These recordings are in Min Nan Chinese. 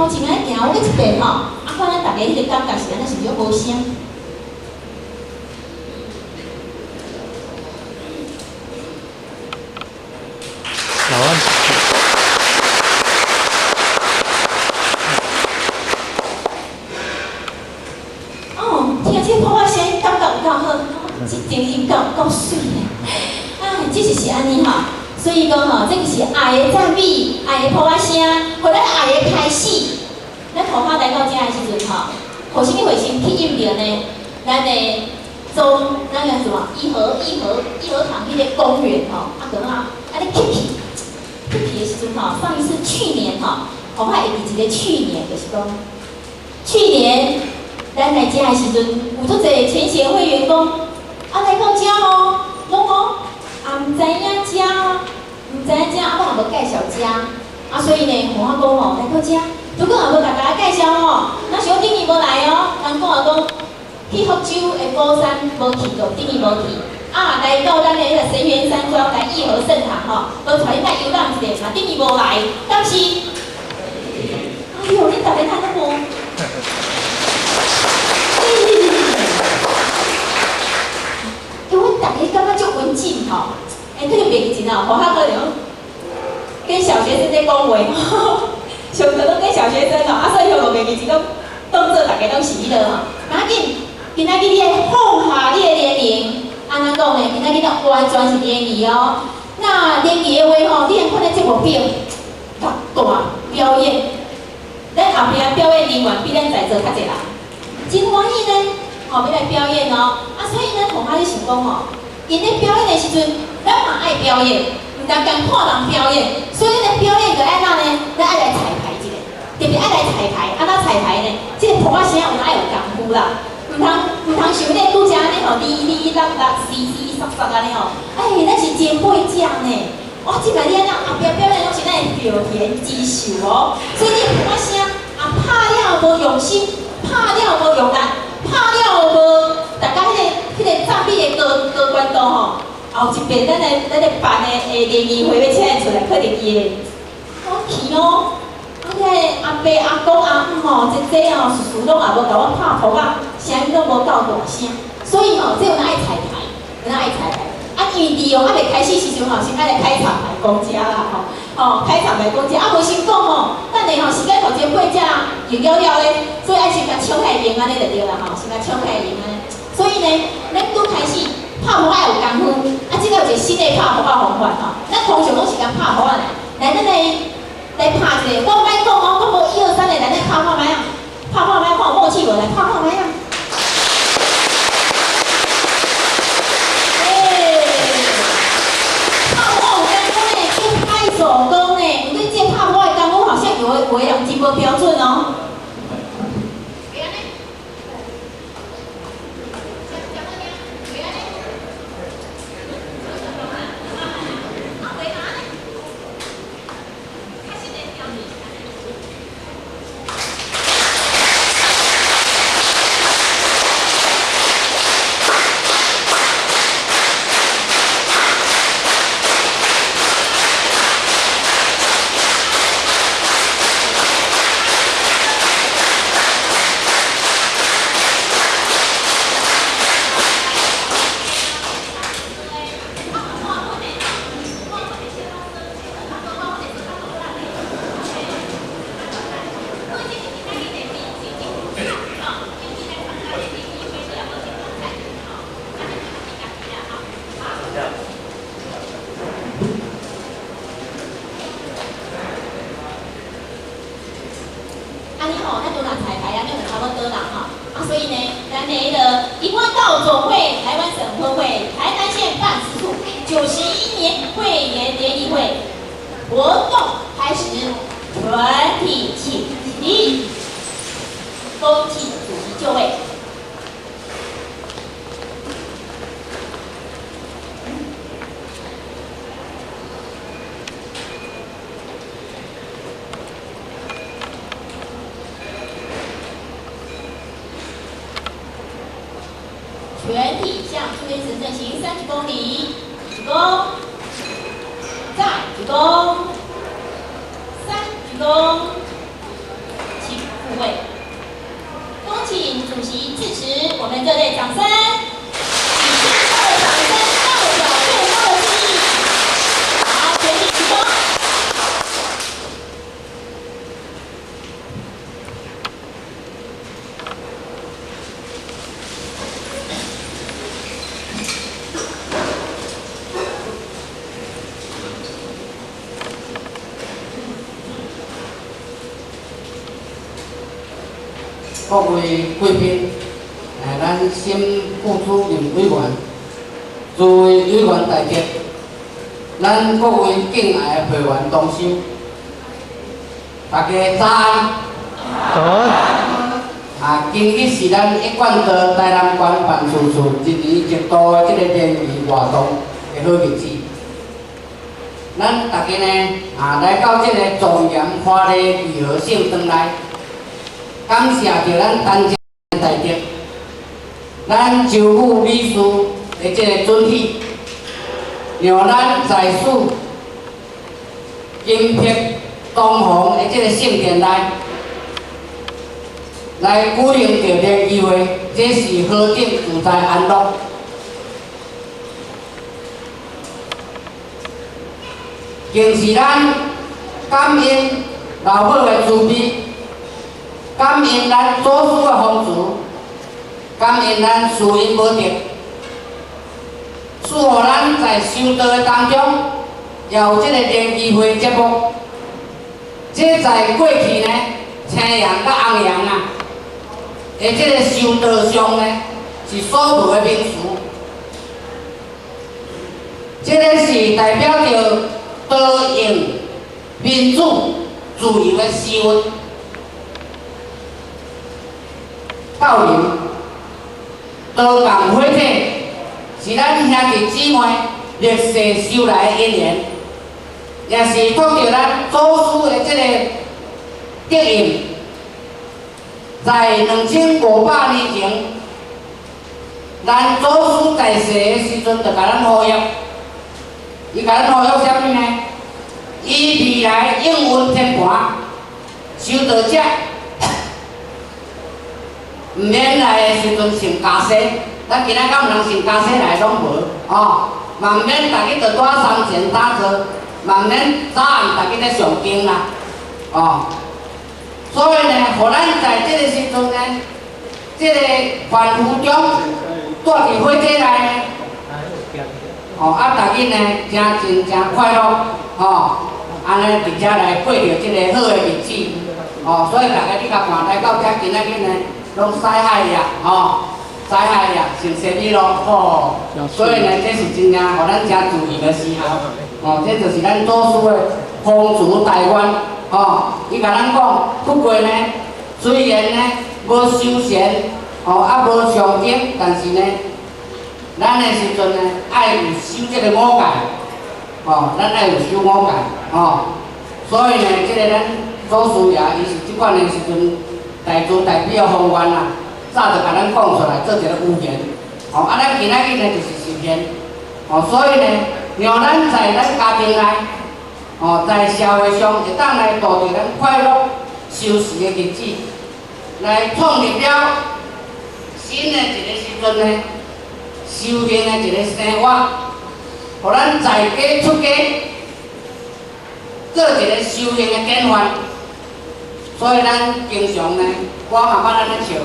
头前安行，我阁一遍吼，啊，看咱逐家彼个感觉是按怎，是毋是无声？哦，听这个噗仔声，感觉有够好，这情形够媠的。哎，这就是按呢吼，所以讲吼，这个是爱的赞美，爱的噗仔声，予咱爱的开始。咱桃花来到遮的时阵吼，予啥物回先吸引著呢？咱的中那个什么义和堂彼个公园吼，啊，搁啊，按呢吸去，吸去的时阵吼，上一次去年吼，我还会记一个去年，就是讲去年咱来遮的时阵，有足济前协会员讲，啊来到遮吼，拢吼也毋知影遮，毋知影遮，啊，我也无介绍遮，啊，所以呢，予我讲吼，来到遮。如果也无共大家介绍吼，若是我等于无来哦。人讲啊讲，去福州的鼓山无去过，等于无去。啊，来到咱的彼个神园山庄来义和圣堂吼，无带恁来游览一下嘛，等于无来。但是，哎哟，恁逐家看拢无？因为逐家感觉足文静吼，哎，这个袂记真哦，我较可能跟小学生在讲话。上课拢跟小学生哦，啊，所以我袂记一讲当做逐家拢是彼落吼。无要紧，今仔日你爱放下你的年龄，按怎讲呢？今仔日咱完全是联谊哦。那联谊的话吼，你看咱节目表，六大表演，咱后壁表演人员比咱在座较济人，真欢喜呢，吼，欲来表演哦。啊，所以呢，同学咧想讲吼，𪜶咧表演的时阵，咱嘛爱表演，毋但共看人表演，所以咱咧表演就爱怎呢？咱爱来彩排一下，特别爱来彩排，按怎彩排呢？这个噗仔声有爱有功夫啦，毋通像咧拄才按呢吼，哩哩落落、稀稀沙沙按呢吼。哎，咱是前辈者呢，哇，这摆你按怎后壁表演拢是咱的后天之秀哦。所以你噗仔声啊，拍了无用心，拍了无用力，拍了无大家彼个赞美的高悬度吼。后一遍咱的办的联谊会欲请𪜶出来，可能伊会讲去哦。啊，遐个阿伯、阿公、阿姆吼，这吼，事事拢也无共我拍噗仔，声音拢无够大声。所以吼，这有爱彩排，有爱彩排。啊，因为利用犹未开始时阵吼，先爱来开场白讲遮啦吼，吼开场白讲遮，啊无先讲吼，等下吼时间予前辈者用了了咧，所以爱先共抢起来用按呢就对啦吼，先共抢起来用按呢。所以呢，咱拄开始拍噗仔有功夫，啊，这个有一个新的拍噗仔方法吼。咱通常拢是共拍噗仔来，来咱来拍一个，我莫讲哦，我无一二三的来，咱拍看觅啊，拍看觅，看有默契无？来拍看觅啊。欸，拍噗仔有功夫呢，去拍手工呢，毋过这拍噗仔的功夫好像有的人真无标准哦。全体向出天神正行30公里，鞠躬，再鞠躬，三鞠躬，各位貴賓，咱沈副主任委員、諸位委員大德，咱各位敬愛的會員同修，大家早安。早安。啊，今日是咱一貫道台南縣辦事處一年一度的這个聯誼活動的好日子。咱大家呢，啊，來到這個莊嚴華麗義和聖堂內，感謝著咱陳大德，咱周副理事的這个准許，讓咱在此金碧東紅的這个聖殿內，來舉行著聯誼會，這是何等自在安樂。更是咱感恩老母的慈悲，感恩咱祖師的風慈，感恩咱師恩無德，賜予咱在修道的當中，也有這个聯誼會節目。這在過去呢，青陽佮紅陽啊，的這个修道上呢，是所無的名詞。這个是代表著多用民主、自由的思維，教人道共火體是咱兄弟姊妹歷世修來的因緣，也是託著咱祖師的這个德行，在2500年前，咱祖師在世的時陣，就共咱呼籲。伊共咱呼籲啥物呢？以未來應運天盤，修道者毋免來的時陣穿袈裟，咱今仔敢有人穿袈裟來攏無哦，嘛毋免逐日就蹛三禪打坐，嘛毋免早暗逐日咧誦經啦，哦。所以呢，予咱在這個時陣呢，這個凡夫中蹛佇火體內呢，哦，啊，逐日呢，誠真誠快樂，吼，按呢佇遮來過著這个好的日子，哦，所以大家你共看來到遮今仔日呢，攏屎海呀，吼，屎海呀，穿西米露，吼，所以呢，這是真正予咱誠注意的時候，哦，這就是咱祖師的風慈大願，吼，伊共咱講，不過呢，雖然呢，無修禪，吼，啊無誦經，但是呢，咱的時陣呢，愛有守這個五戒，吼，咱愛有守五戒，吼。所以呢，這个咱祖師爺伊是這款的時陣，大慈大悲的宏願啊，早就共咱講出來，做一個預言，吼。啊，咱今仔日呢就是實現，吼。所以呢，讓咱在咱家庭內，吼，在社會上會當來度著咱快樂修持的日子，來創立了新的一個時陣呢，修行的一個生活，予咱在家出家，做一個修行的典範。所以咱經常呢，我嘛捌按呢笑，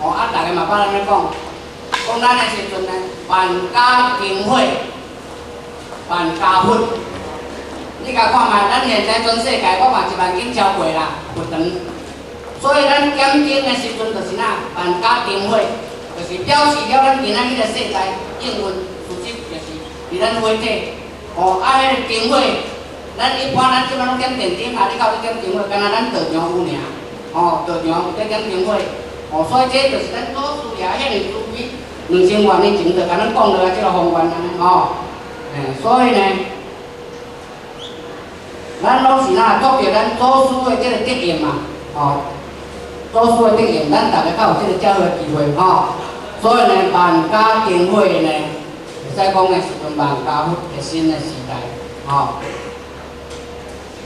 哦啊，逐家嘛捌按呢講，講咱的時陣呢，萬家燈火，萬家佛。你共看覓，咱現在全世界，我嘛1萬間超過啦，佛堂。所以咱點燈的時陣，就是哪，萬家燈火。就是表示了咱今仔日个世代應運事實，就是佇咱火體，哦，啊，彼个燈火，咱一般咱這擺攏點電燈啊，你到咧點燈火，敢若咱道場有爾，哦，道場有咧點燈火，哦，所以這就是咱祖師爺遐爾慈悲，2000外年前就共咱講落來這个方願按呢，吼，所以呢，咱攏是哪託著咱祖師的這個德行嘛，哦，祖師的德行，咱逐家較有這個遮好的機會，吼。所以呢，萬家燈火呢，會使講的是陣萬家佛的新的時代，吼。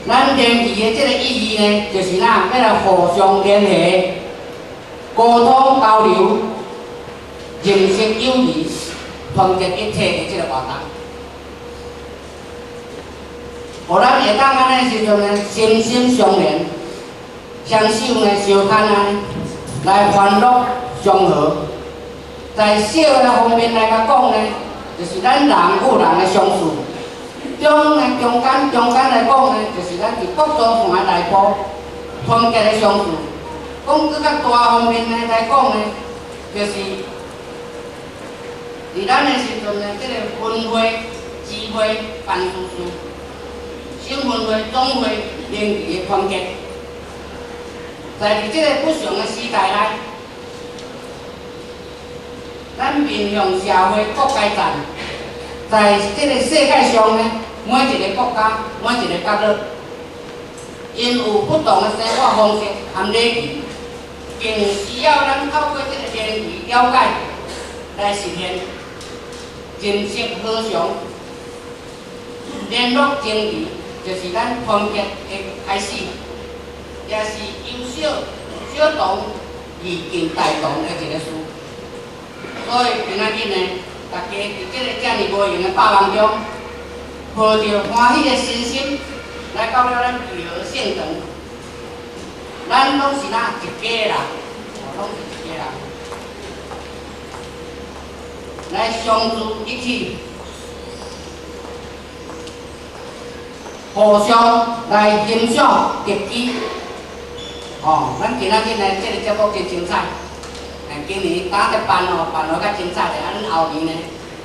咱聯誼的這個意義呢，就是哪，欲來互相聯繫、溝通交流、認識友誼、團結一體的這個活動。予咱會當按呢時陣呢，心心相連，雙手呢相牽按呢，來歡樂祥和。在小的方面來共講呢，就是咱人與人的相處；中呢中間中間來講呢，就是咱佇各組團的內部團結的相處。講閣較大方面呢來講呢，就是佇咱的時陣呢，這個分會、支會、辦事處、省分會、總會聯誼的團結，在佇這個不祥的時代內，咱面向社會各階層，在這個世界上呢，每一個國家、每一個角落，𪜶有不同的生活方式和禮儀，更需要咱透過這個聯誼了解來實現人生和祥、聯絡情誼，就是咱團結的開始，也是由小小同而見大同的一個事。所以今仔日呢，大家佇這個遮爾無閒的百忙中，抱著歡喜的身心來到了咱義和聖堂，咱攏是哪一家人，攏是一家人，來相聚一起，互相來欣賞特技。哦，咱今仔日呢，這個節目真精彩。今年敢咧辦哦，辦落較精彩咧。啊，咱後年呢，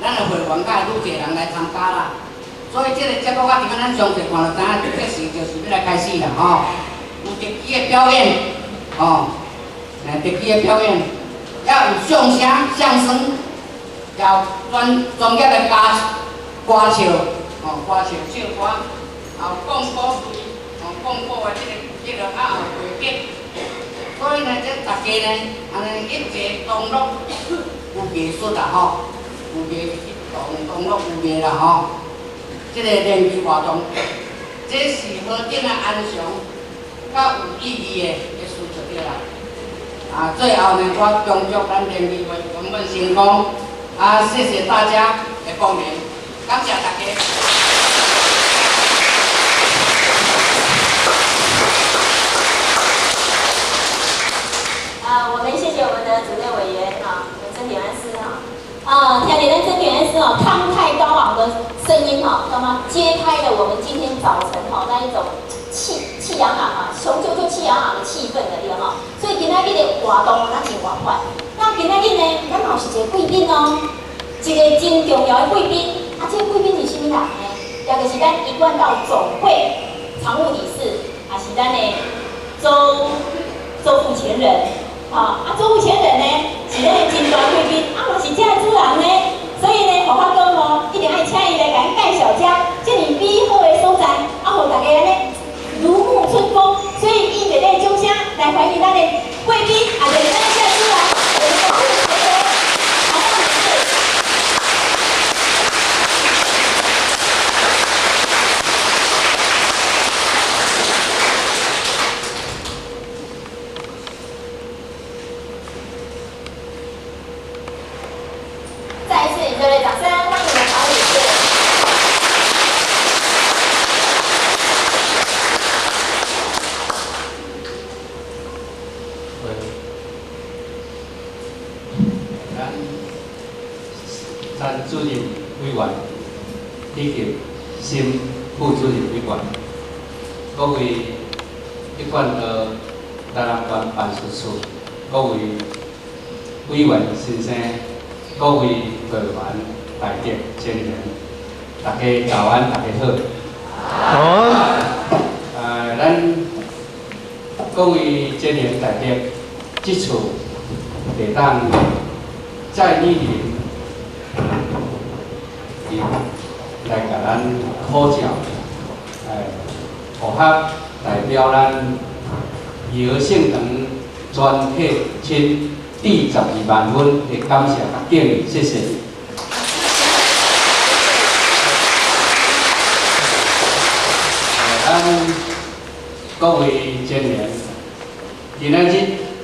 咱的會員較會愈濟人來參加啦。所以這個節目我伫咱詳細看就知影，這時就是欲來開始啦吼。有特技的表演，吼，特技的表演，也有相聲、相聲，也有專專業的歌歌唱，吼，歌唱唱歌，也有講古事，吼，講古的這個啊，有背景。所以呢，這大家呢，按呢一齊同樂有藝術啦吼，有藝術同同樂有藝啦吼。這個聯誼活動，這是何等的安詳，佮有意義的的事就對啦。啊，最後呢，我恭祝咱聯誼會圓滿成功。啊，謝謝大家的光臨，感謝大家。啊，我們謝謝我們的主任委員哈，曾典安師哈。啊，聽見咱曾典安師哦，慷慨高昂的聲音哈，知道嗎？揭開了我們今天早晨哈那一種氣氣昂昂啊，雄赳赳氣昂昂的氣氛的對哈。所以今仔日的活動咱真活潑。那今仔日呢，咱嘛是一個貴賓哦，一個真重要的貴賓。啊，這個貴賓是啥物人呢？也就是咱一貫道總會常務理事，也是咱的周周富前人。啊，啊，周富前人呢，是咱的真大貴賓，啊嘛是這的主人呢，所以呢，予我講哦，一定愛請伊來共咱介紹這這爾美好的所在，啊，予大家按呢如沐春風。所以以熱烈掌聲來歡迎咱的貴賓，也就是咱這的主人，我們的傅前人，好，女士。再一次以熱烈掌聲歡迎我們曹女士。咱陳主任委員以及新副主任委員，各位一貫道台南縣辦事處各位委員先生，各位會員大德青年，大家早安，大家好。好。咱各位青年大德，這次會當再蒞臨來共咱考照，符合代表咱義和聖堂全體親致12萬分的感謝佮敬意，謝謝。咱各位青年，今仔日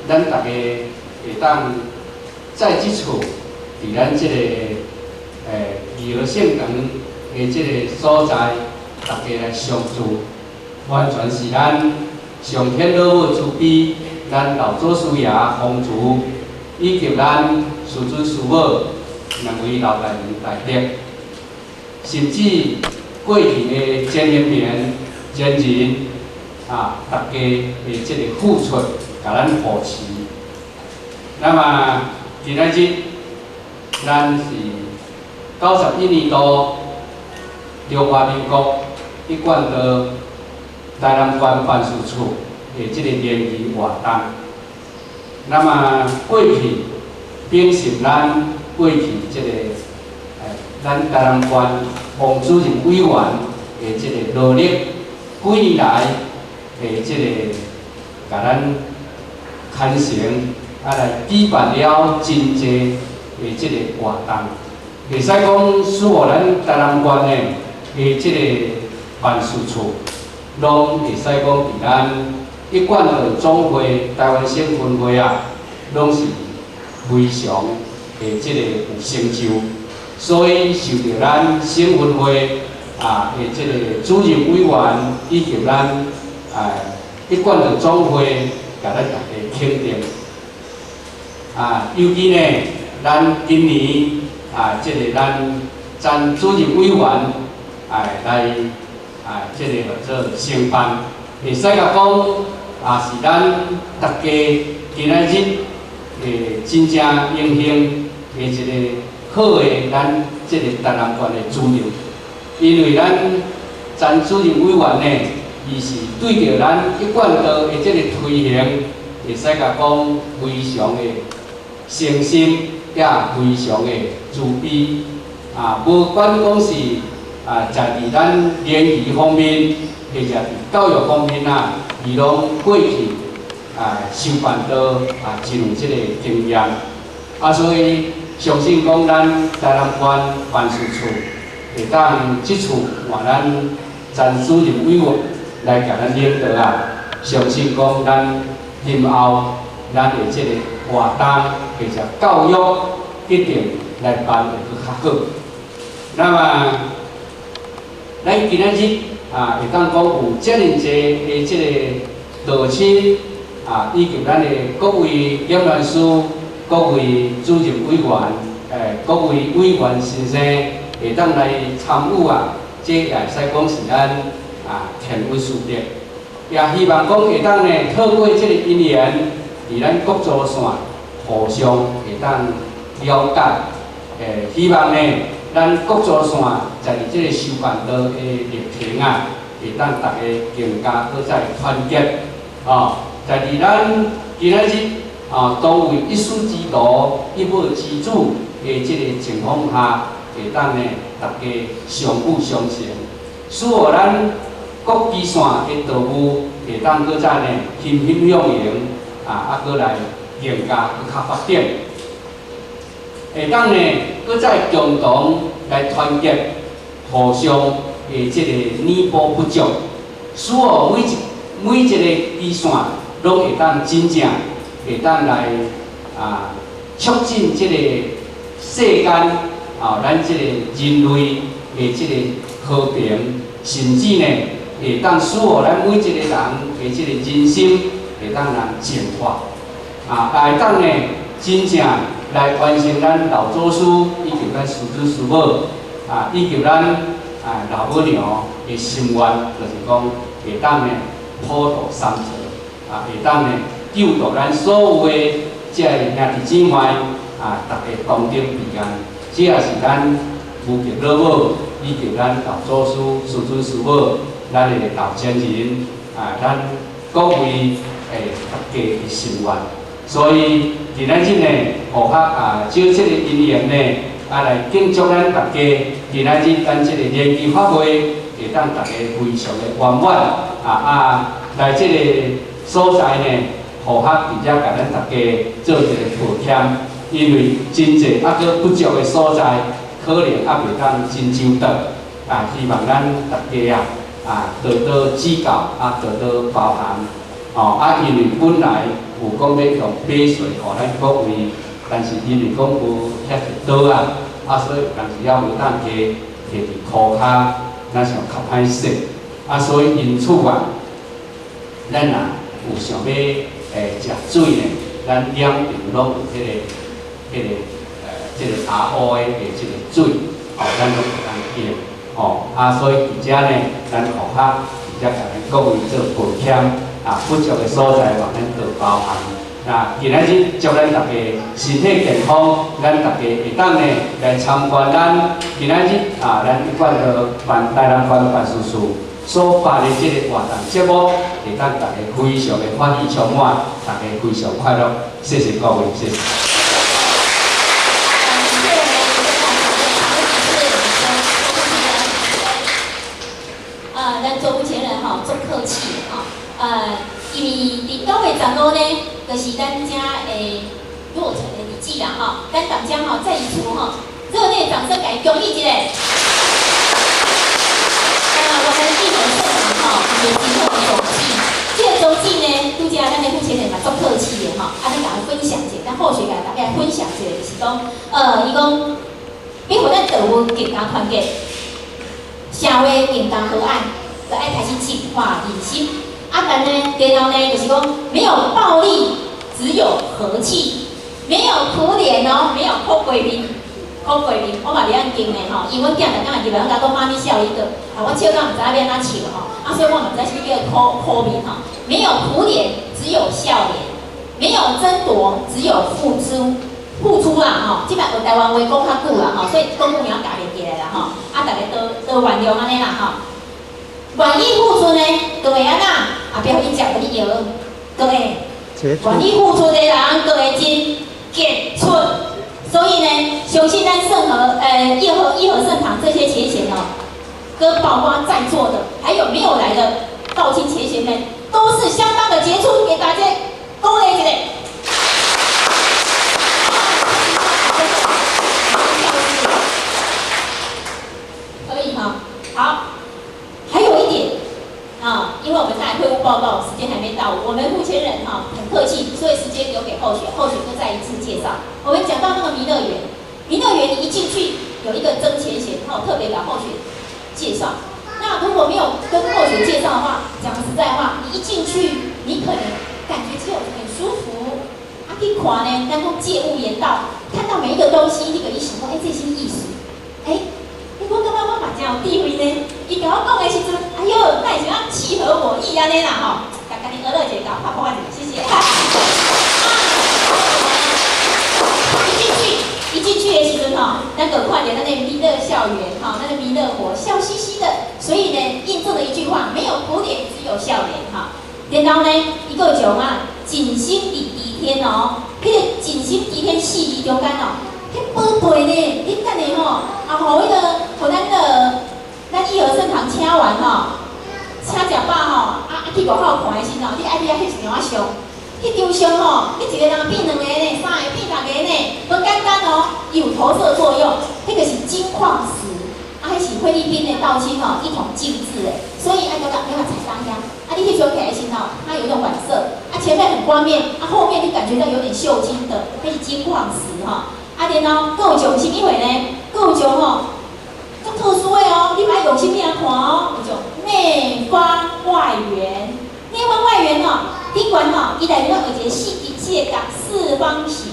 咱大家會當在這處，佇咱這個義和聖堂的這個所在，大家來相聚，完全是咱上天老母慈悲，咱老祖師爺風慈，以及咱師尊師母兩位老大人大德，甚至過去的前賢前人啊，大家的這個付出，共咱扶持。那麼今仔日，咱是91年度中華民國一貫道台南縣辦事處的這個聯誼活動。那麼過去秉承咱過去這個，咱台南縣王主任委員的這個努力，幾年來的這個，共咱牽成啊來舉辦了真濟的這個活動，會使講使予咱台南縣的這個辦事處，攏會使講佇咱一貫道總會台灣省分會啊，攏是非常的這個有成就，所以受著咱省分會啊的這個主任委員以及咱啊一貫道總會，共咱大家肯定。啊，尤其呢，咱今年啊，這個咱詹主任委員啊來啊，這個叫做承辦，會使共講啊，是咱大家今仔日會真正榮幸的一個好的咱這個台南縣的主任，因為咱詹主任委員呢，伊是對著咱一貫道的這個推行，會使共講非常的誠心，也非常的慈悲。啊，無管講是啊，在佇咱聯誼方面，或者佇教育方面啊，伊攏過去啊，修辦道啊，真有這個經驗。啊，所以相信講咱台南縣辦事處會當這次換咱詹主任委員來共咱領導啊，相信講咱今後咱的這個活動或者教育一定來辦會閣較好。那麼，咱今仔日啊，會當講有遮爾濟的這個道親啊，以及咱的各位檢驗師、各位主任委員、各位委員先生會當來參與啊，這也會使講是咱啊天恩師德。也希望講會當呢，透過這個因緣，佇咱各組線互相會當了解。希望呢，咱各組線在佇這個修辦道的歷程啊，會當大家更加閣再團結。哦，在佇咱今仔日啊，同為一師之徒、一母之子的這個情況下，會當呢，大家相輔相成，使予咱各支線的道務會當閣再呢欣欣向榮啊，啊，閣來更加閣較發展。會當呢，閣再共同來團結，互相的這個彌補不足，使予每一個支線攏會當真正會當來啊，促進這個世間啊，咱這個人類的這個和平，甚至呢，會當使予咱每一個人的這個人生會當人淨化，啊，會當呢真正來完成咱老祖師以及咱師祖師母啊，以及咱啊老母娘的心願，就是講會當呢普度三世，啊，會當呢救度咱所有的這个兄弟姊妹啊，逐家同得平安。這也是咱無極老母以及咱老祖師、師尊師母，咱的老前人啊，咱各位逐家的心願。所以今仔日呢，符合啊，借這個因緣呢，啊來敬祝咱大家今仔日咱這個聯誼法會，會當大家非常的圓滿啊啊，來這個所在呢，符合佇遮共咱大家做一個抱歉，因為真濟猶閣不足的所在，可能猶袂當真周到啊，希望咱大家啊啊多多指教啊，多多包涵哦啊，因為本來有講欲用白水予咱各位，但是因為講無遐濟桌仔，啊，所以有當時猶無當提提佇塗跤，若想較歹勢，啊，所以因此啊，咱若有想欲食水呢，咱兩邊攏有彼個 RO 的這個水，哦，咱攏會當用，哦，啊，所以佇遮呢，咱符合佇遮共咱各位做抱歉，不足的所在嘛，免多包涵。那今仔日祝咱大家身體健康，咱大家會當呢來參觀咱今仔日咱一貫道辦台南縣辦事處所辦的這个活動節目，會當大家非常的歡喜充滿，大家非常快樂。謝謝各位，謝謝。感謝咱周前人吼，足客氣的吼，因為佇9月15呢，就是咱遮的落成的日子啦吼，咱大家吼再一次吼，熱烈掌聲共伊恭喜一下。我們義和聖堂吼，有一個總計，這個總計呢，拄才咱的副前人嘛足客氣的吼，啊，咱共伊分享一下，咱後續共大家分享一下，就是講，伊講，欲予咱隊伍更加團結，社會更加和安，就愛開始淨化人心。啊，但呢，然後呢，就是講沒有暴力，只有和氣；沒有苦臉哦，沒有苦瓜面，苦瓜面，我嘛袂曉經的吼，因為阮囝逐工入來，阮共講媽咪笑一個，啊，我笑到毋知影欲按怎笑吼，啊，所以我嘛毋知啥物叫苦苦面吼。沒有苦臉，只有笑臉；沒有爭奪，只有付出。付出啦吼，這擺學台灣話講較久啦吼，所以講久爾夾袂記來啦吼，啊，大家多多原諒按呢啦吼。願意付出呢，就會按怎？後壁予你食，予你搖，就會願意付出的人，就會真傑出。所以呢，相信咱聖和義和聖堂這些前賢哦，跟包括在座的，還有沒有來的道親前賢們，都是相當的傑出，給大家鼓勵一下。可以嗎？好，還有一點啊，因為我們在會務報告時間還沒到，我們目前人哈很客氣，所以時間留給後學，後學就再一次介紹。我們講到那個彌樂園，彌樂園你一進去有一個曾前賢，哈，特別給後學介紹。那如果沒有跟後學介紹的話，講實在話，你一進去，你可能感覺只有很舒服。啊，去看呢，咱講借物言道，看到每一個東西，你就一想講，欸，這是啥物意思？欸，我感覺我嘛真有智慧呢。伊共我講的時陣，哎喲，哪會是按契合我意按呢啦吼？共家己學樂一下，共拍拍一下，謝謝。一進去的時陣吼，咱就看著咱的彌樂校園吼，咱的彌樂佛笑嘻嘻的，所以呢，印證了一句話：沒有苦臉，只有笑臉哈。然後呢，伊閣有講啊，盡心佇齊天哦，彼個盡心齊天四字中間哦，彼寶貝呢，你等下吼，啊，予彼個，予咱個，咱義和聖堂請完吼，請食飽吼，啊去外口看的時陣，你愛去遐翕一張仔相，彼張相吼，你一個人變兩個呢，三個變六個呢，無簡單哦，伊有投射作用，彼個是金礦石，啊，彼是菲律賓的道親吼，一同精製的，所以愛閣共那個彩當遐，啊，你翕相起來的時陣吼，它有一種反射，啊，前面很光面，啊，後面你感覺到有點鏽金的，彼是金礦石吼，啊，然後閣有種啥物貨呢？閣有種吼，足特殊的哦，你愛用心來看哦，有種內方外圓，內方外圓哦，頂懸吼，伊內面攏有一個四個角四方形，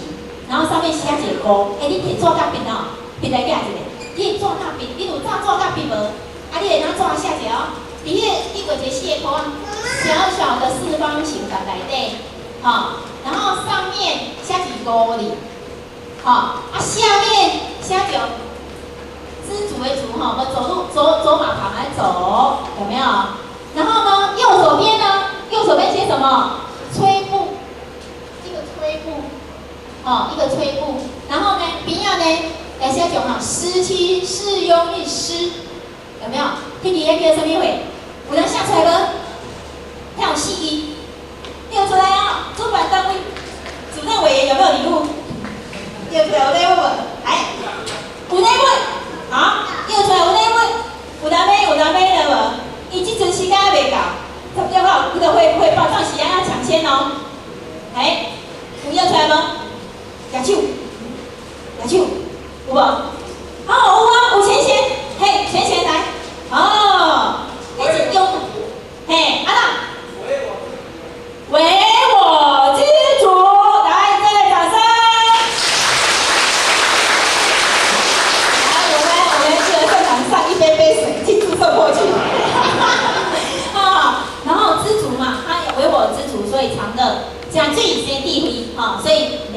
然後上面寫一個五，欸，你摕紙佮筆哦，筆來舉一下，你紙佮筆，你有紙紙佮筆無？啊，你會當紙寫一下哦，佇彼個你畫一個四個箍仔，小小的四方形佇內底，吼，然後上面寫一個五字，吼，啊，下面寫著知足的足吼，我走路走走馬旁來走，有沒有？然後呢，右手邊呢，右手邊寫什麼？吹布，一個吹布，哦，一個吹布。然後呢，邊仔呢，來寫著吼，17世庸一師，有沒有？彼個叫啥物貨？有人寫出來無？遐有四字，念出來啊！主辦單位主任委員有沒有禮物？念出來有禮物無？來，有禮物。好，念出來有禮物，有人買有人買了無？伊這陣時間還袂到，10點到，這個會報賬時間要搶先哦。哎，有要出來無？舉手，舉手，有無？哦，有啊，有錢錢，嘿，錢錢來，哦，彼是用，嘿，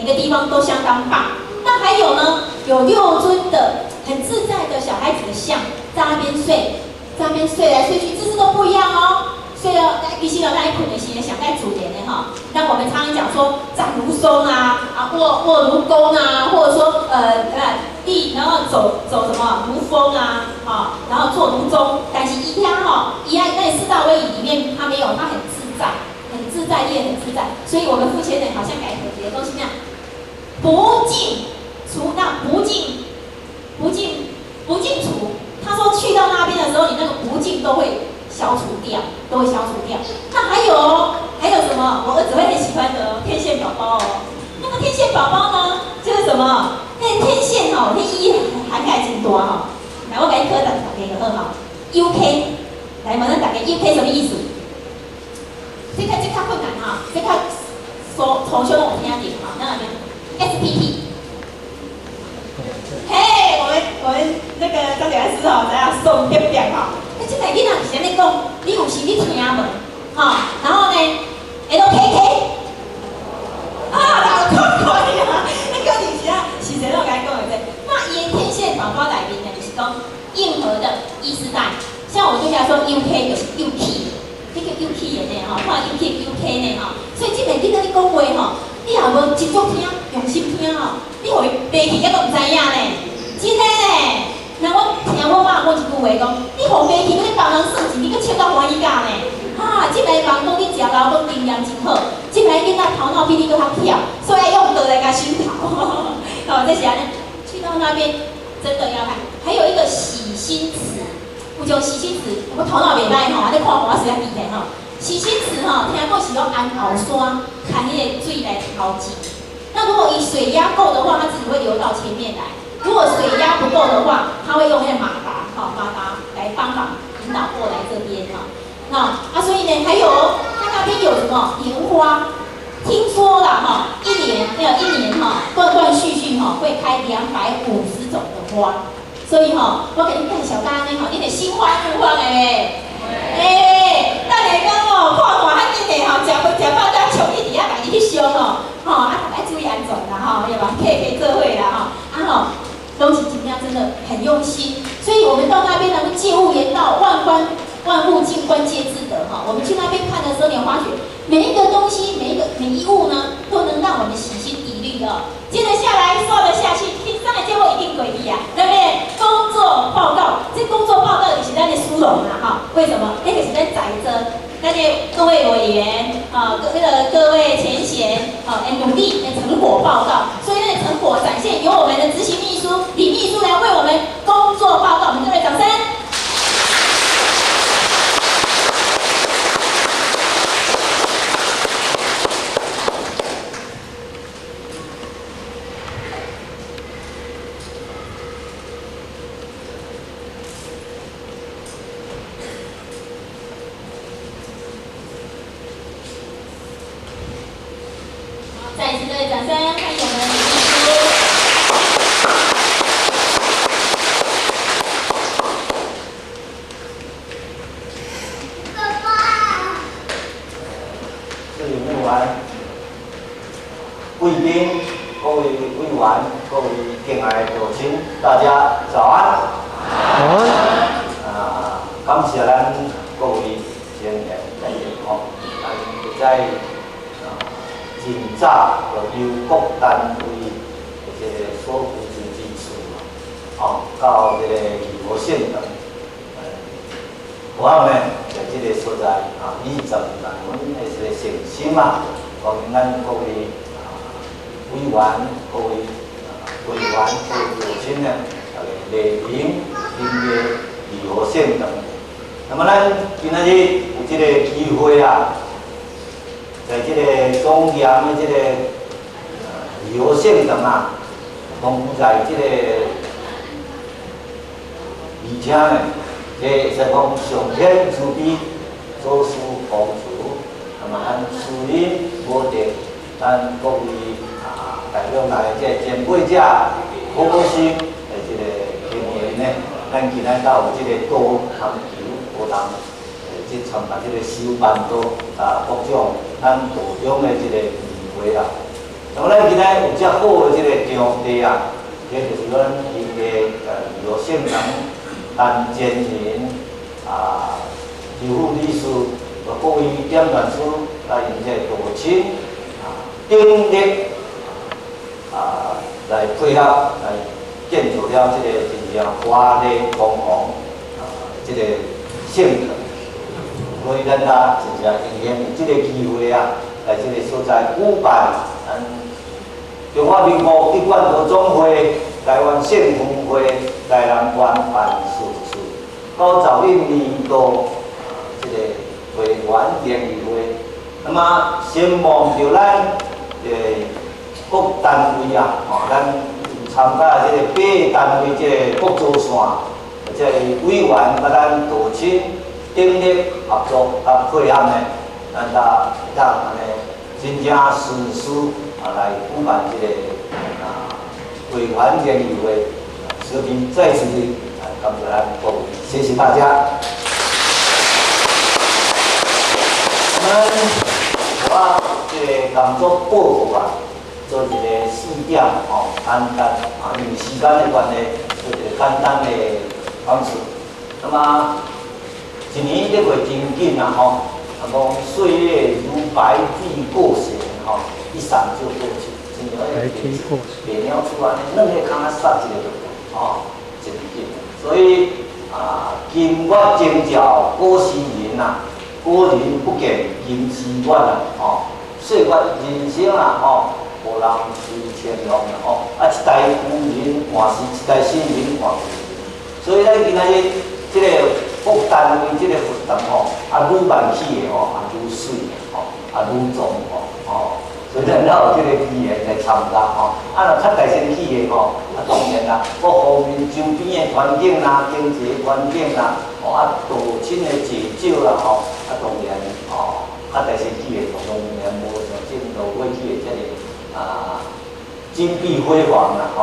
每个地方都相当棒。那还有呢，有六尊的很自在的小孩子的像，在那边睡，在那边睡来睡去，姿势都不一样哦。睡了，其實哦，咱睏的時陣上蓋自然的哈。那我們常常講說站如松啊，啊臥如弓啊，或者說立，然後走走什麼如風啊，哈，然後坐如鐘。但是伊遐吼，伊遐那四大威儀裡面，他沒有，他很自在，很自在，也很自在。所以我們付錢人好像改口別的東西那樣，不淨除那不淨不淨不淨除。他說去到那邊的時候，你那個不淨都會消除掉，都會消除掉。那還有哦，還有什麼？我兒子會很喜歡的哦，天線寶寶哦。那個天線寶寶呢，就是什麼？那個天線哦，那意涵蓋真大吼。來，我給你考大家就好吼。UK，來問咱大家 UK 什麼意思？這個這較困難哈，這較從小攏有聽著哈。那個 SPP。嘿，我們那個張講師吼，知影送隔壁吼。那這個囡仔是按呢講，你有時你聽無？吼，然後呢，LKK，啊，老可可啊，那個就是啊，是誰都共伊講的這。那伊的天線寶寶內面呢，就是講硬核的 E 世代，像我對他說 UK 就是 UK，這個 UK 的呢吼，看 UK UK 呢吼，所以這個囡仔你講話吼，你若無集中聽，用心聽吼，你予伊飛去，猶閣毋知影呢，真的呢。那我聽我媽講一句話講，你予飛去，你幫人算錢，你閣笑到歡喜甲呢。哈，這擺人講你食老講經驗真好，這擺囡仔頭腦比你閣較巧，所以愛用刀來共熏頭。哦，這是按呢，去到那邊真的要看。還有一個洗心池，有種洗心池，我頭腦袂歹吼，按呢看看我實在記得吼。洗心池吼，聽講是用安後山牽彼個水來淘淨。那如果以水壓夠的話，它自己會流到前面來。如果水壓不夠的話，它會用那個馬達，哈，馬達來幫忙引導過來這邊哈。那啊，所以呢，還有它那邊有什麼蓮花？聽說啦哈，一年那個一年哈，斷斷續續哈會開250種的花。所以哈，我給你介紹大家呢哈，你得心花怒放的咧。欸，等下講哦，看看較緊的吼，食飯食飽才衝去佇遐家己翕相吼，吼啊，大家注意安全啦吼，對吧？客客做伙啦吼，啊吼。東西怎麼樣？真的很用心，所以我們到那邊呢，借物言道，萬觀萬物靜觀皆自得哈。我們去那邊看的時候，你發覺每一個東西、每一個每一物呢，都能讓我們洗心滌慮哦。接着下來，說了下去，聽上個節目一定過去啊。那邊工作報告，這工作報告就是咱的殊榮啦哈。為什麼？那個是咱在座，那個各位委員啊，各位前賢啊，努力的成果報告。所以那個成果展現，由我們的執行秘書李秘書來為我們工作報告，我們各位掌聲。再一次的掌聲，歡迎我們李秘書。爸爸。各位委員、貴賓、各位委員、各位敬愛的鄉親，大家早安。早安。啊，感謝咱各位前賢來吼，咱在。真早就由各單位的這個所負責之處，吼，到這個義和縣等，我呢，在這個所在啊，以十萬阮的這個誠心啊，歡迎咱各位啊委員、各位委員、各位鄉親呢，大家蒞臨今日義和縣等。那麼咱今仔日有這個機會啊。在這個莊嚴的這個義和聖堂啊，同在這個，而且呢，這會使講上天慈悲，祖師降慈，那麼咱慈恩無敵，咱各位啊代表來的這個前輩者，好心的這個經驗呢，咱今仔到有這個多通球活動。去參加這個修辦道啊，各種咱道中的這個聚會啊，那麼咱今仔有遮好的這個場地啊，這就是咱興藝羅聖人陳建仁啊，周副理事，各位點傳師來𪜶這個道親啊，鼎力啊來配合來建造了這個真正華麗堂皇啊這個聖堂。所以咱啊真正榮幸有這個機會啊，來這個所在舉辦咱中華民國一貫道總會台灣縣分會台南縣辦事處91年度這個會員聯誼會，那麼先望著咱各單位啊，吼，咱有參加這個八單位這個各組線，這個委員佮咱道親鼎力合作佮配合呢，咱才會當按呢真正順勢啊來舉辦這個啊會員聯誼會，所以再次的感謝咱各位，謝謝大家。我們我這個工作報告啊，做一個四點吼，簡單啊，因為時間的關係，做一個簡單的方式。那麼一年咧過真緊啊吼，啊講歲月如白帝過隙吼，一閃就過去，真正個袂了厝按呢，兩個空仔煞一個就過，吼，真緊。所以啊，金月前照古時人啊，古人不見今時月啊，吼，歲月人生啊，吼，無人隨千浪啦，吼，啊一代舊人換時，一代新人換舊人，所以咱今仔日這個各單位這個活動吼，啊愈慢起的吼，啊愈媠吼，啊愈壯吼，吼，所以咱才有這個機緣來參加吼。啊若較大聲起的吼，啊當然啦，各方面周邊的環境啦、經濟環境啦，吼啊道親的濟少啦吼，啊當然吼，較大聲起的當然無像進度過去的這個啊金碧輝煌啦吼。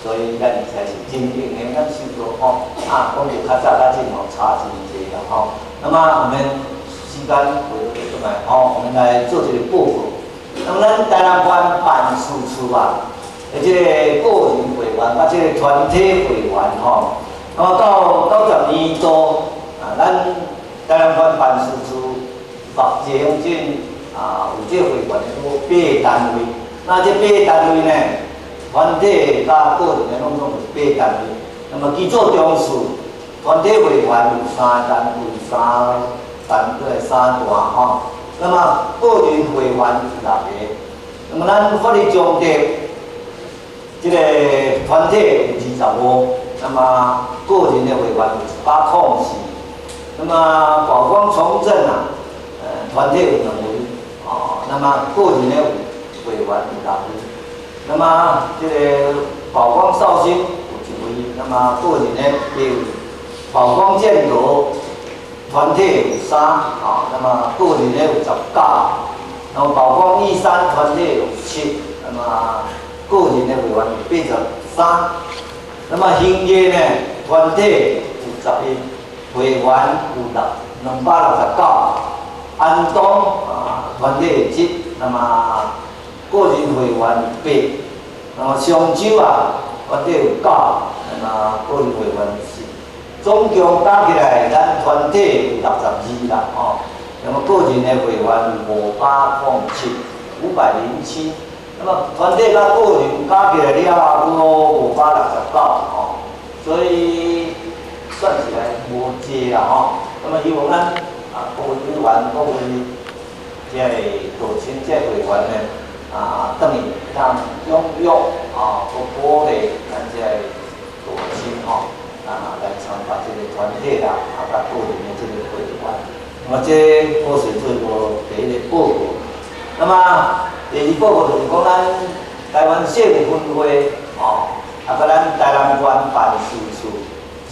所以咱才是真榮幸，咱受到吼啊，講著較早較進吼差真濟啦吼。那麼我們時間回轉來吼，我們來做一個報告。那麼咱台南縣辦事處啊，這個個人會員佮這個團體會員吼，那麼到90年度啊，咱台南縣辦事處目前這啊有這會員的有八單位，那這八單位呢？團體佮個人的攏總是八單位，那麼基礎重視團體會員有三單位、三單對三段吼。那麼個人會員有六個，那麼咱法律中的這個團體有25，那麼個人的會員有104，那麼寶光重鎮啊，團體有兩位，哦，那麼個人的會員有六位。那麼這個寶光紹興有一位，那麼個人的八位；寶光建羅團體有三，啊，那麼個人的有19；那麼寶光玉山團體有七，那麼個人的會員有83。那麼興藝呢，團體有11，會員有269。安東啊，團體有七，那麼個人會員有八，那麼上州啊，團體有九，那麼個人會員有10，總共加起來，咱團體有62啦，吼。那麼個人的會員有507，507。那麼團體佮個人加起來了後，有569，吼。所以算起來無濟啦，吼。那麼希望咱啊各位委員、各位這個道親這個會員呢，啊，轉去會當踴躍啊，閣鼓勵咱這個道親吼，啊，來參加這個團體啦，啊，佮個人的這個會員。那麼這我是做過第一個報告。那麼第二報告就是講咱台灣縣分會吼，啊，佮咱台南縣辦事處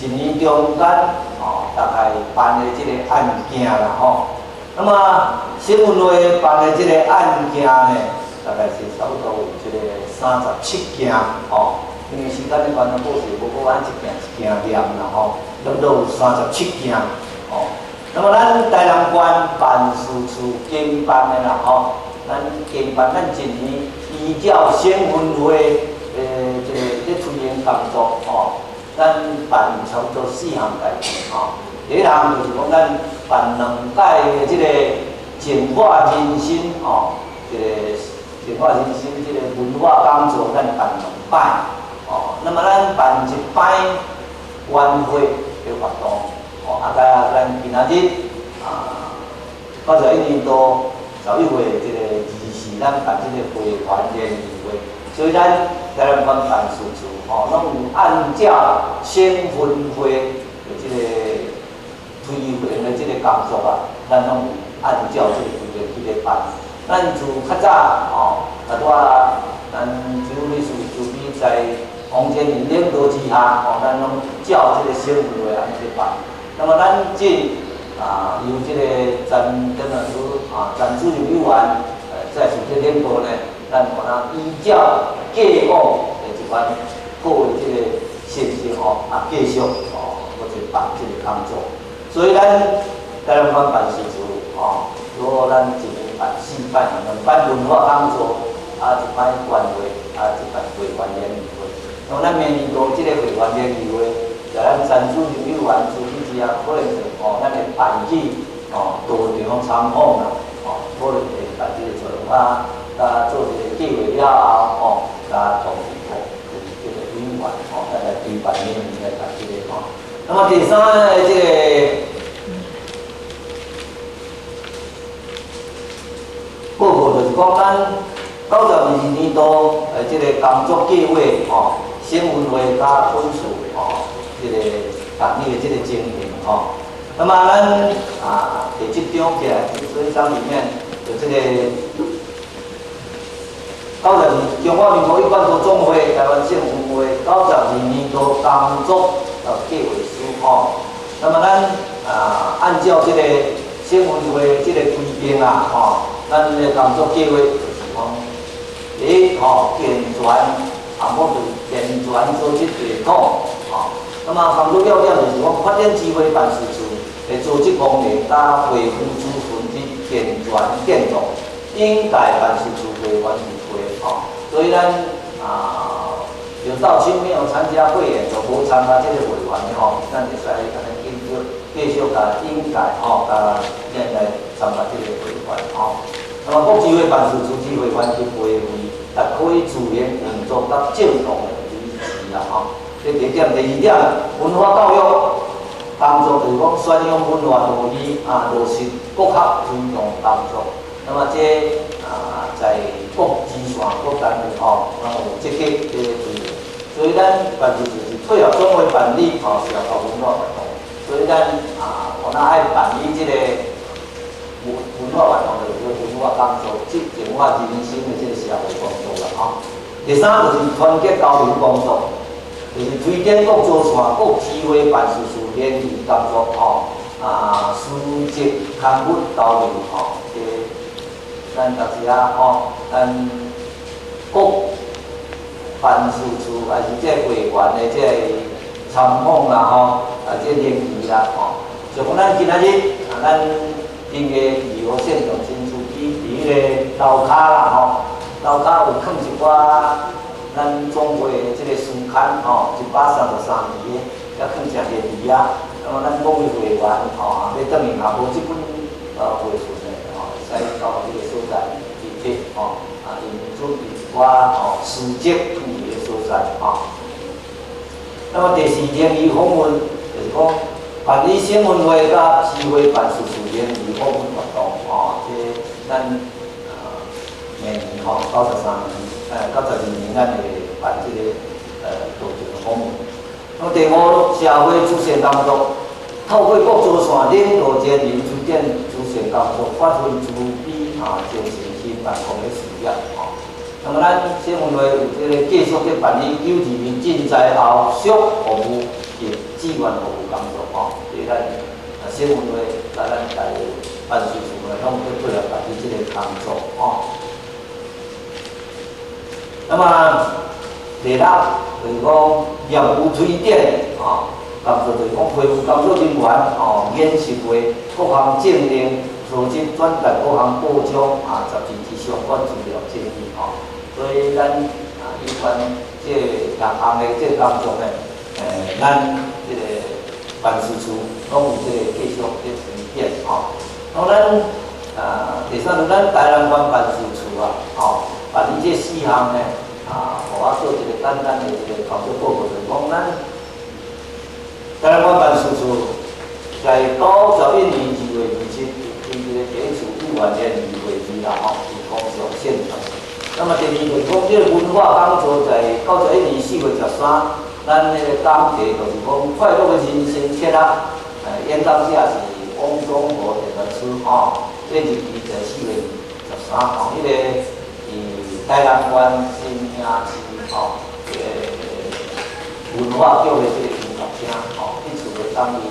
一年中間吼，大概辦的這個案件啦吼。那麼縣分會辦的這個案件呢，大概是差不多有這個37件吼，因為時間的關係，報稅無閣按一件一件念啦吼，差不多有37件吼。那麼咱台南縣辦事處經辦的啦吼，咱經辦咱一年以依照省分會的這個咧推行工作吼，咱辦差不多四項代誌吼。第一項就是講，咱辦兩擺的這個淨化人心吼，這個淨化人心這個文化講座，咱辦兩擺吼。那麼咱辦一擺晚會的活動，吼，啊，佮咱今仔日啊，91年度11月這個24，咱辦這個會員聯誼會，所以咱台南縣辦事處吼，攏有按照省分會的這個推行的這個工作啊，咱攏有按照這個規定去咧辦。咱自較早吼，拄仔咱周女士周美在王建民領導之下，吼，咱攏照這個省分會按呢咧辦。那麼咱進啊，由這個陳陳老師啊，陳主任委員，在負責領導呢，咱有哪依照過往的這款好的這個現象吼，啊，繼續吼，閣去辦這個工作。所以咱台南縣辦事處吼，如果咱一年辦四擺，兩擺文化講座，啊，一擺晚會，啊，一擺會員聯誼會。那麼咱明年度這個會員聯誼會，在咱陳主任委員主持之下，可能就吼，咱會辦去吼道場參訪啦，吼，可能會辦這個作用啊，佮做一個計劃了後，吼，佮同意吼，這個委員吼，咱來規範明年來辦這個吼。那麼第三個這個報告就是講，咱92年度的這個工作計劃吼，省分會佮本處吼，這個辦理的這個情形吼。那麼咱啊，第這張起來，這張裡面有這個92中華民國一貫道總會臺灣省分會92年度工作計劃書吼。那麼咱啊，按照這個省分會這個規定啊，吼，咱的工作計劃就是講，第一吼，健全項目就是健全組織系統，吼。那麼工作要點就是講，發展智慧辦事處的組織功能，佮會員處分之健全建構，應該辦事處會員入會，吼。所以咱啊，有到期沒有參加會員，就無參加這個會員的吼，咱會使按呢繼續繼續共應屆吼，共咱來參加這個會員吼。那麼國智慧辦事處之會員及會費，達可以自然運作佮正當的維持啦吼。這第一點，第二點，文化教育工作就是講宣揚文化道義啊，落實國學推動工作。那麼這啊，在各支線各單位吼，攏有積極咧推動。所以咱辦事處是配合總會辦理吼，社會文化活動。所以咱啊，有哪愛辦理這個文化活動，就是文化工作，即淨化人心的這個社會工作啦吼。第三就是團結交流工作，就是推展各組線、各智慧辦事處聯誼工作吼，啊，書籍刊物交流吼，這咱逐時啊吼，咱各辦事處還是這會員的這個參訪啦吼，啊，這聯誼啦吼，就講咱今仔日啊，咱頂個二號線中心處佇彼個樓跤啦吼，樓跤有囥一寡咱總會的這個書刊吼，133期的，遐囥誠濟佇遐。那麼咱各位會員吼，欲轉去若無這本會書呢吼，會使到這個所在去摕吼，啊，𪜶準備一寡吼書籍囥佇个所在吼。那麼第四聯誼訪問，就是講辦理省分會佮智慧辦事處聯誼訪問活動吼，這咱明年吼93年，92年咱會辦這個道場訪問。那麼第五，社會慈善工作，透過各組線領導前人推展慈善工作，發揮慈悲啊精神興辦公的事業吼。那麼咱省分會有這個繼續咧辦理922震災後續服務及志願服務工作吼，這咱啊省分會佮咱台辦事處呢，攏去配合辦理這個工作吼。那麼第六就是講業務推展吼，工作就是講會務工作人員吼，研習會各項政令、組織轉達各項報章啊、雜誌之相關資料建議吼。所以咱啊有關這六項的這個工作呢，咱這個辦事處攏有這個繼續咧推展吼。然後咱啊，第三就咱台南縣辦事處啊，吼，辦理這四項呢，啊，予我做一個簡單的一個工作報告，就是講咱台南縣辦事處在91年2月27，佇這個第一次委員聯誼會議啦，吼，佇高雄縣城。那麼第二就是講，這個文化講座在91年4月13，咱那個講題就是講快樂的人生策略，演講者是王宗和電律師，吼，這日期在4月23，吼，彼個佇台南縣新興市，吼，這個文化局的這個音樂廳，吼，彼次的講義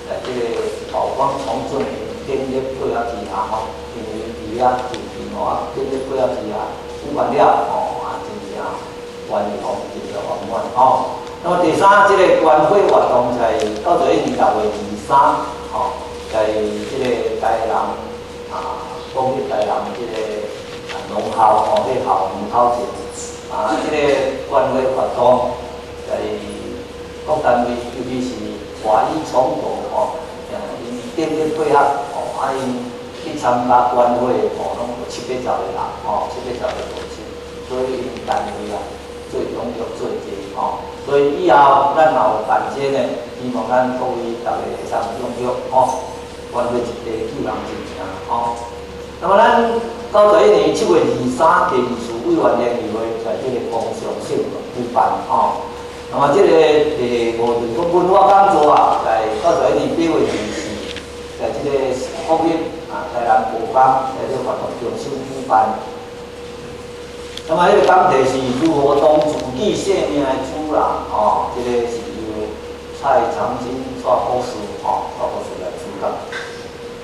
在這個寶光重鎮的鼎力配合之下，吼，因為佇遐就電話鼎力配合之下。舉辦了，吼，啊，真正願意吼，真正圓滿吼。那麼第三，這個關會活動在91年6月23，吼，在這個台南啊，國立台南這個啊農校吼，這個校門口前，啊，這個關會活動在各單位，尤其是華語重道吼，𪜶鼎力配合吼，啊𪜶去參加關會吼，攏有七八十個人吼，七八十個道親，所以𪜶單位啊，最踴躍最濟吼。所以以後咱若有辦這呢，希望咱各位逐家會當踴躍吼，關會一地救人一命吼。那麼咱91年7月23，第二次委員聯誼會在這個高雄縣舉辦吼。那麼這個第五就是講文化講座啊，在91年8月24，在這個國立啊台南高工在這個活動中心舉辦。那麼，彼個講題是如何當自己生命的主人，吼，這個是由蔡長金蔡博士，吼，蔡博士來主講。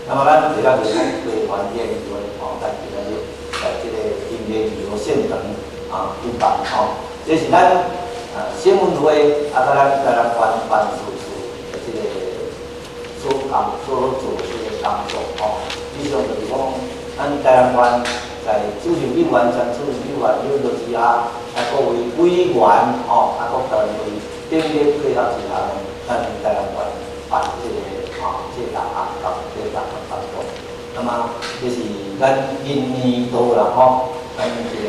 那麼，咱第六就是講規範聯誼會，吼，咱今仔日在這個金麗旅遊縣城啊舉辦，吼，這是咱啊新聞會啊，佮咱台南縣辦事處的這個所工所做這個工作，吼。以上就是講，咱台南縣在主任委員、前主任委員領導之下，啊，各位委員吼，啊，各單位鼎力配合之下呢，咱台南縣辦這個啊，這六項工，這六項工作。那麼，這是咱今年度啦吼，咱這個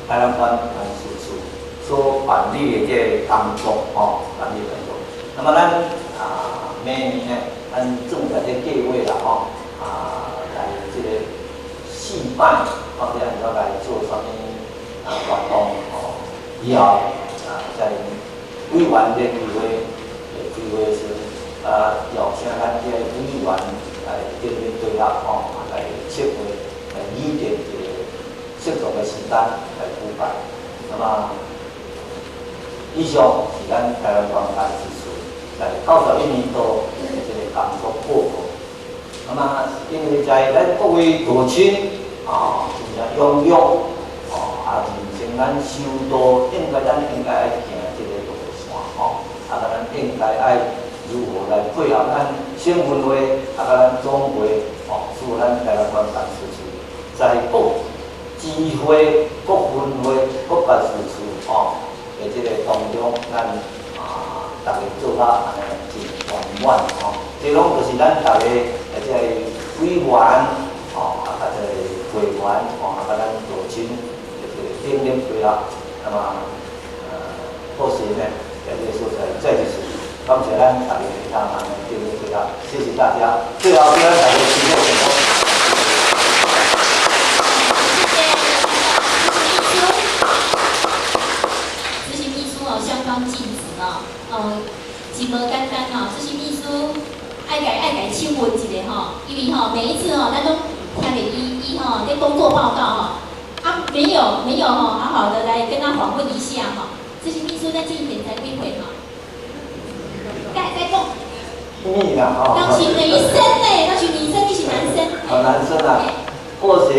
台南縣辦事處所辦理的這個工作吼，辦理的工作。那麼咱啊，明年呢，咱正在咧計劃啦吼，啊，來這個四擺到底按怎來做啥物啊活動吼？以後啊，在委員聯誼會的開會時，啊，邀請咱這個委員來鼎力配合吼，來策劃、來擬定一個適當的時間來舉辦。那麼，以上是咱台南縣辦事處在91年度的這個工作報告。那麼，因為在咱各位道親啊，真正踴躍，哦，啊，人生咱修道，應該咱應該愛行這個路線吼，啊，咱應該愛如何來配合咱省分會，啊，佮咱總會，吼，所有咱台南縣辦事處，在各支會、各分會、各辦事處，吼的這個當中，咱啊，逐家做甲按呢真圓滿吼。這攏就是咱逐家的這個委員，吼，啊，佮這個會員，吼，啊，佮咱道親的這個鼎力配合，那麼，或許呢，在這個所在再一次感謝咱逐家會當按呢鼎力配合，謝謝大家。最後，祝咱大家身體健康。謝謝執行秘書。執行秘書哦，相當盡職哦，哦，真無簡單哦。執行秘書愛共請問一下吼，因為吼每一次吼，咱攏聽著伊吼咧工作報告吼，啊沒有吼，好好的來跟他訪問一下吼。執行秘書咱今年才幾歲吼？該會使講。你啦吼。當是女生呢，當是女生，你是男生。哦，男生啊，或許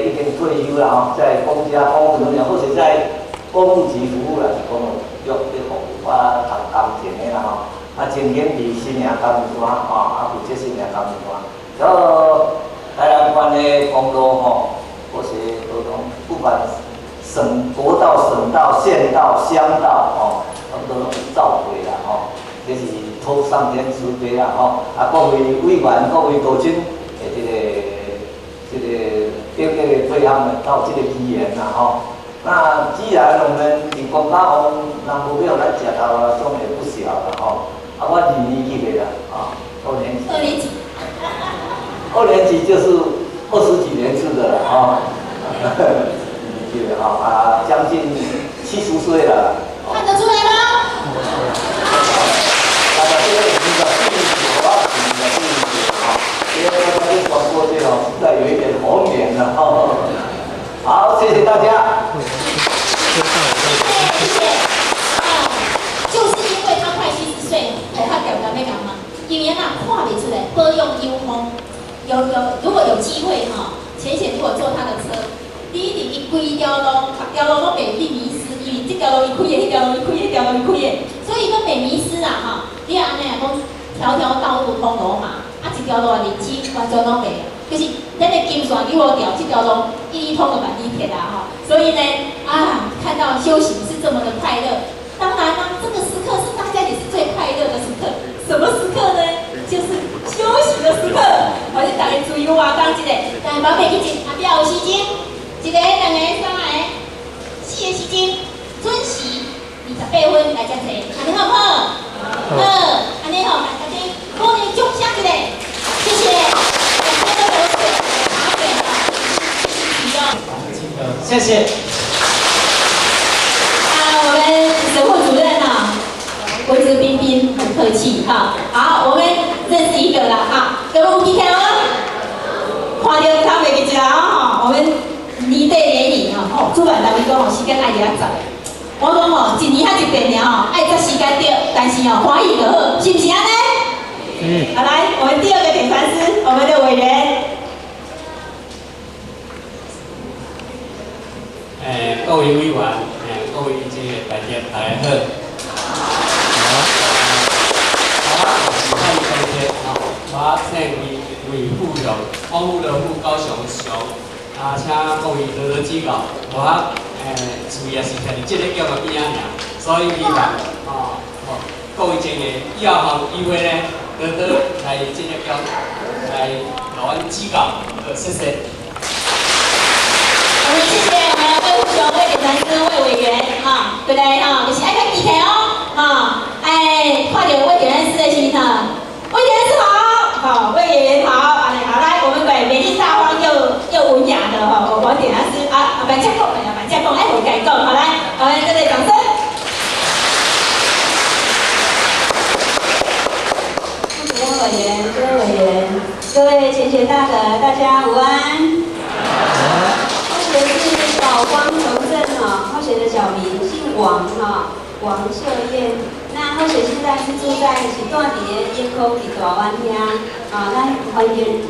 已經退休啦吼，在公家公務人員，或者在公務局服務啦，是公務局咧服務，我讀工程的啦吼。啊，曾經佇新營監獄山吼，啊，負責新營監獄山。然後台南縣的公路吼，或是都攏省国道、省道、县道、乡道吼，差不多拢造过啦吼。这是托上天慈悲啦吼。啊，各位委员、各位道亲的这个这个配合呢，到这个机缘啦吼。那既然我们伫公家王人无庙，咱食头啊，总也不小啦吼。啊，我二年级的啦，啊，二年级。二年级。二年级就是20几年次的了哈，二年级的哈啊，将近70岁了。看得出来吗？大家这个已经是49啊，49哈，因为刚刚传过去哦，实在有一点红脸了哈。好，谢谢大家。谢谢谢谢。啊，就是因为他快70岁，头发掉掉欲共嘛，因为那看袂出来，保养有方。有，如果有机会哈，浅显如果坐他的车，你一定伊规条路，逐条路拢袂去迷失，因为这条路伊开的，彼条路伊开，彼条路伊开的，所以拢袂迷失啦哈。你按呢讲，条条道路通罗马，啊，一条路啊认知完全拢袂，就是咱的金线九号条这条路一一通个万里铁啦哈。所以呢，啊，看到修行是这么的快乐，当然啦，这个时刻是大家也是最快乐的时刻。什么时刻呢？就是休息的时刻。我你大家自由活动一下，但宝贝去一后壁有时间，一个、两个、三个、四个时间，准时28分来遮坐，按呢好毋好？好，按呢吼，大家鼓励掌声一下，谢谢。两边都有水，茶水哈，谢谢。啊，我们神户主任啊，文质彬彬，很客气哈。好，我们认识一个了哈，各位有记起来吗？看到他袂记一啦吼，我们离队联谊吼，哦，主办单位讲吼，时间爱伫遐十。我讲吼，一年才一遍尔吼，爱扎时间对，但是吼欢喜就好，是毋是按呢？嗯。好，来，我们第二个点传师，我们的委员。各位委员，各位这个大家大家好。我是汉江铁，吼，我姓魏，魏富雄，丰富的富，高雄的雄。啊，请各位多多指教。我厝也是徛伫这个宫的边仔尔，所以希望吼，各位前贤以后有机会呢，多多来这个宫来予阮指教。好，谢谢。我们谢谢我们魏富雄、魏点传师、魏委员，哈，对不对？哈，就是爱较记起哦，哈，哎，看到魏点传师的时阵，魏点传师好，好，魏委员好，按呢好，来，我们美丽大方又文雅的哈，王点传师啊，慢才讲，慢才讲，爱互家讲，好来，我们这个掌声。主任委员、各位委员、各位前贤大德，大家午安。候选是宝光从政哈，候选的小名姓王哈，王秀燕。那候选现在是住在是住伫个烟空伫大湾乡啊，那欢迎。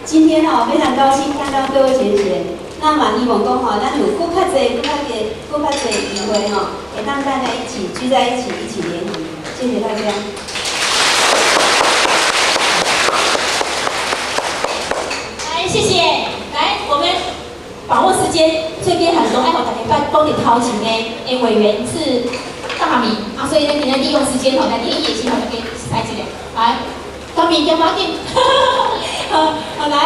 今天哦，非常高兴看到各位前贤。那嘛希望讲吼，咱有阁较济、阁较济、阁较济机会吼，会当大家一起聚在一起，一起联谊。谢谢大家。来，谢谢。来，我们把握时间，这边很多爱予大家讲讲伫头前的委员是大名啊，所以呢，今天利用时间吼，来听也是吼，大家猜一下。来，大名加马紧，好，好来。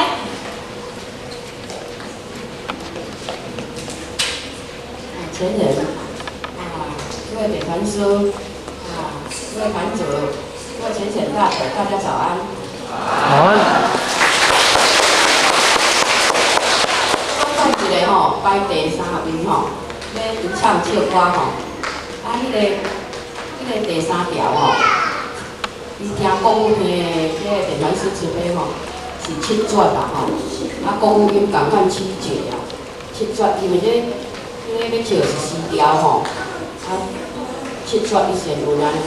前人啊，各位点传师啊，各位团主，各位浅显大德，大家早安。早安。我讲一个吼，排第三位吼，欲唱唱歌吼，啊，彼个第三条吼，伊听国语片的这个点传师慈悲吼，是七绝啦吼，啊，国语音仝款七绝啊，七绝，因为这彼个欲唱是四条吼，啊，七绝一线文按呢。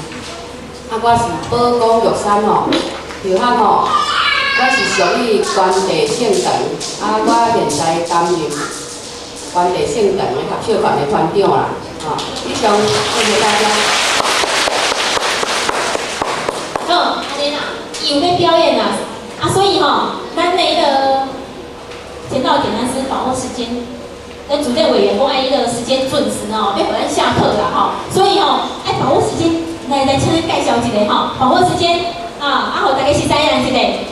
啊，我是宝光玉山吼，后汉吼，我是属于关帝圣堂，啊，我现在担任关帝圣堂的合唱团的团长啦，吼，以上谢谢大家。好，按呢啦，伊有欲表演啦，啊，所以吼，咱的彼个前导点传师把握时间。咱主任委员讲爱彼个时间准哦，欲予咱下課啦吼，所以吼，愛把握時間，來來，請恁介紹一下吼，把握時間啊，啊，予大家熟似一下。